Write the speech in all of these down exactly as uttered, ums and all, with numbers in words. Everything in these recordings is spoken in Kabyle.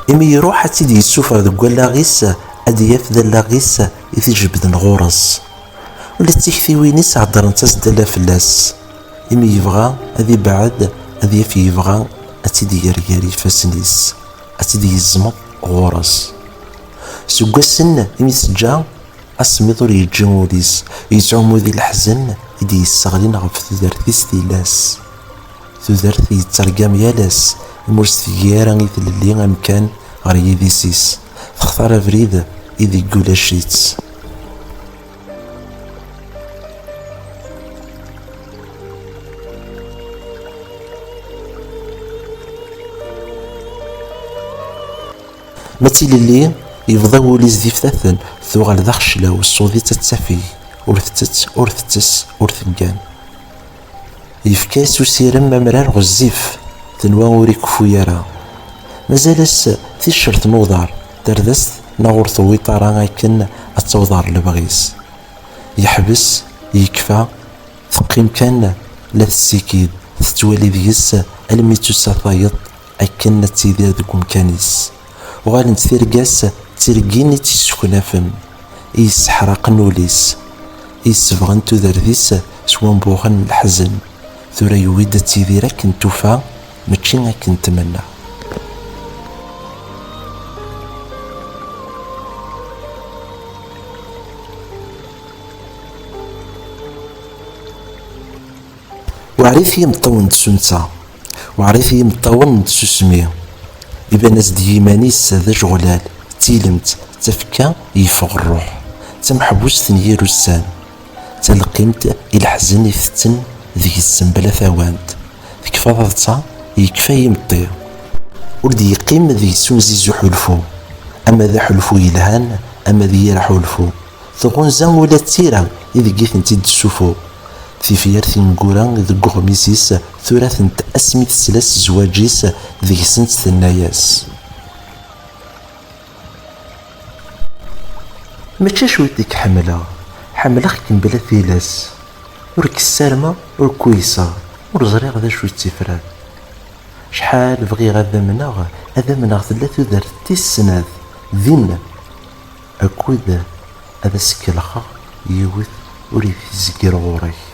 Imi iruḥ ad tt-id-yessufeɣ deg wallaɣ-is, ad d-yaf d allaɣ-is i t-ijebbden ɣur-s. Ula d tiktiwin-is heddrent-as-d ala fell-as. Imi yebɣa ad ibɛed, ad yaf yebɣa ad tt-id-yerr gar ifassen-is, ad tt-id-yezmeḍ ɣur-s. Seg wassen imi teǧǧa asemmiḍ ur yeǧǧi ul-is, yettɛumu di leḥzen i d-yesseɣlin ɣef tudert-is tilas. Tudert yettergam yal ass, imi ur s-tgi ara i tlelli amkan ɣer yidis-is, textar abrid i deg ulac-itt. Ma d tilelli, yebḍa wul-is d iftaten, tuɣal d axeclaw, ṣṣud-itt ad tafeg, ur tettett, ur tettes, ur teggan. Yefka-as usirem amrar ɣezzif, tenwa ur ikeffu ara. Mazal-as ticcert n uḍar, tardast neɣ ur tewwiḍ ara akken ad taweḍ ɣer lebɣi-s. Yeḥbes, yekfa, teqqim kan la tessikid, tettwali deg-s almi d tusa tayeḍ akken ad tidir deg umkan-is. Uɣalent tirga-s d tirgin i tt-isseknafen, i yesseḥraqen ul-is, i yessebɣen tudert-is s wambuxen n leḥzen. Tura yewwi-d ad tidir akken tufa, mačči akken tmenna. Weɛrit yimeṭṭawen n tsunta, weɛrit yimeṭṭawen n tsusmi. Iban-as-d yiman-is d ajeɣlal, d tilemt, d tafekka yeffeɣ rruḥ, d tameḥbust n yir ussan, d taleqqimt i leḥzen itetten deg-s mebla tawant. Tekfa taḍsa, yekfa yimeṭṭi. Ur d-yeqqim deg-s unziz uḥulfu, ama d aḥulfu yelhan, ama d yir aḥulfu. Tɣunza ula d tira ideg i tent-id-tessufuɣ. Tifyar tineggura deg uɣmis-is tura-tent asmi tesla s zzwaǧ-is deg-sent tenna-yas: "Mačči cwiṭ i k-ḥemmleɣ, ḥemmleɣ-k mebla tilas. Ur k-ssarmeɣ, ur k-uyseɣ, ur ẓriɣ d acu i d tifrat. Acḥal bɣiɣ ad amneɣ, ad amneɣ tella tudert tis snat, din, akud ad as-kellxeɣ yiwet ur itizgir ɣur-k.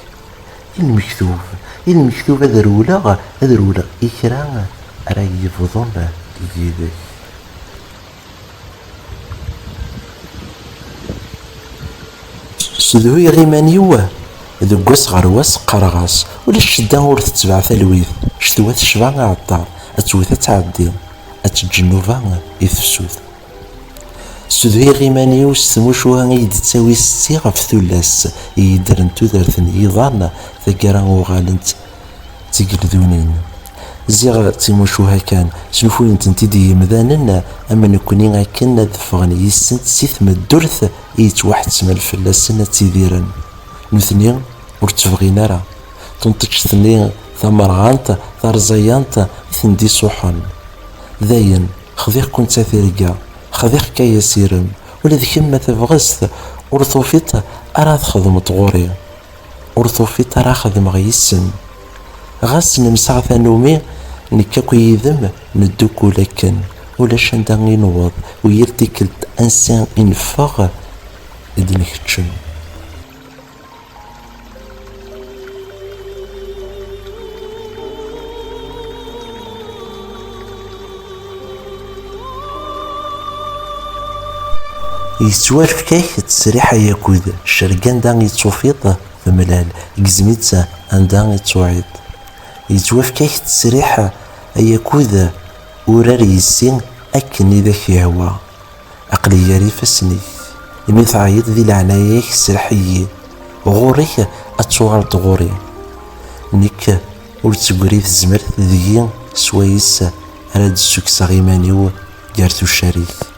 I lmektub, i lmektub ad rewleɣ, ad rewleɣ i kra ara yebḍun yid-k." Ssedhuyeɣ iman-iw, deg wass ɣer wass qqareɣ-as: "Ulac ccedda ur tetbeɛ talwit, ccetwa tecba aɛeṭṭar, ad tewwet ad tɛeddi, ad teǧǧ nnuba i tefsut." Ssedhuyeɣ iman-iw s tmucuha i yi-d-tettawi setti ɣef tullas i yeddren tudert n yiḍan, taggara uɣalent d tigeldunin. Ziɣ d timucuha kan, snufuyent-tent-id yimdanen am nekkni akken ad ffɣen yis-sent si tmeddurt i yettwaḥettmen fell-asen ad ttidiren. Nutni ur tt-bɣin ara. Tunṭict-nni tamerɣant, tarẓayant i ten-d-isuḥen. Dayen, xdiɣ-kent a tirga, xdiɣ-k ay asirem, ula d kemm a tabɣest, ur tufiḍ ara txedmeḍ ɣur-i. Ur tufiḍ ara xedmeɣ yis-m. Ɣas nemseɣ tanumi, nekk akk yid-m neddukkul akken, ulac anda i newweḍ, u yal tikkelt ansi i neffeɣ i d-nkeččem. Yettwarfek-ak ttesriḥ ay akud, cerg anda i tt-tufiḍ temlal, gzem-itt anda i tt-tuɛiḍ. Yettwafek-ak ttesriḥ ay akud, urar yis-i akken i d ak-yehwa. Aql-i gar ifassen-ik, imi teɛyiḍ di leɛnaya-k serreḥ-iyi, ɣur-k ad tuɣaleḍ ɣur-i. Nekk ur d-tegri tezmert deg-i swayes ara d-ssukkseɣ iman-iw gar tuccar-ik.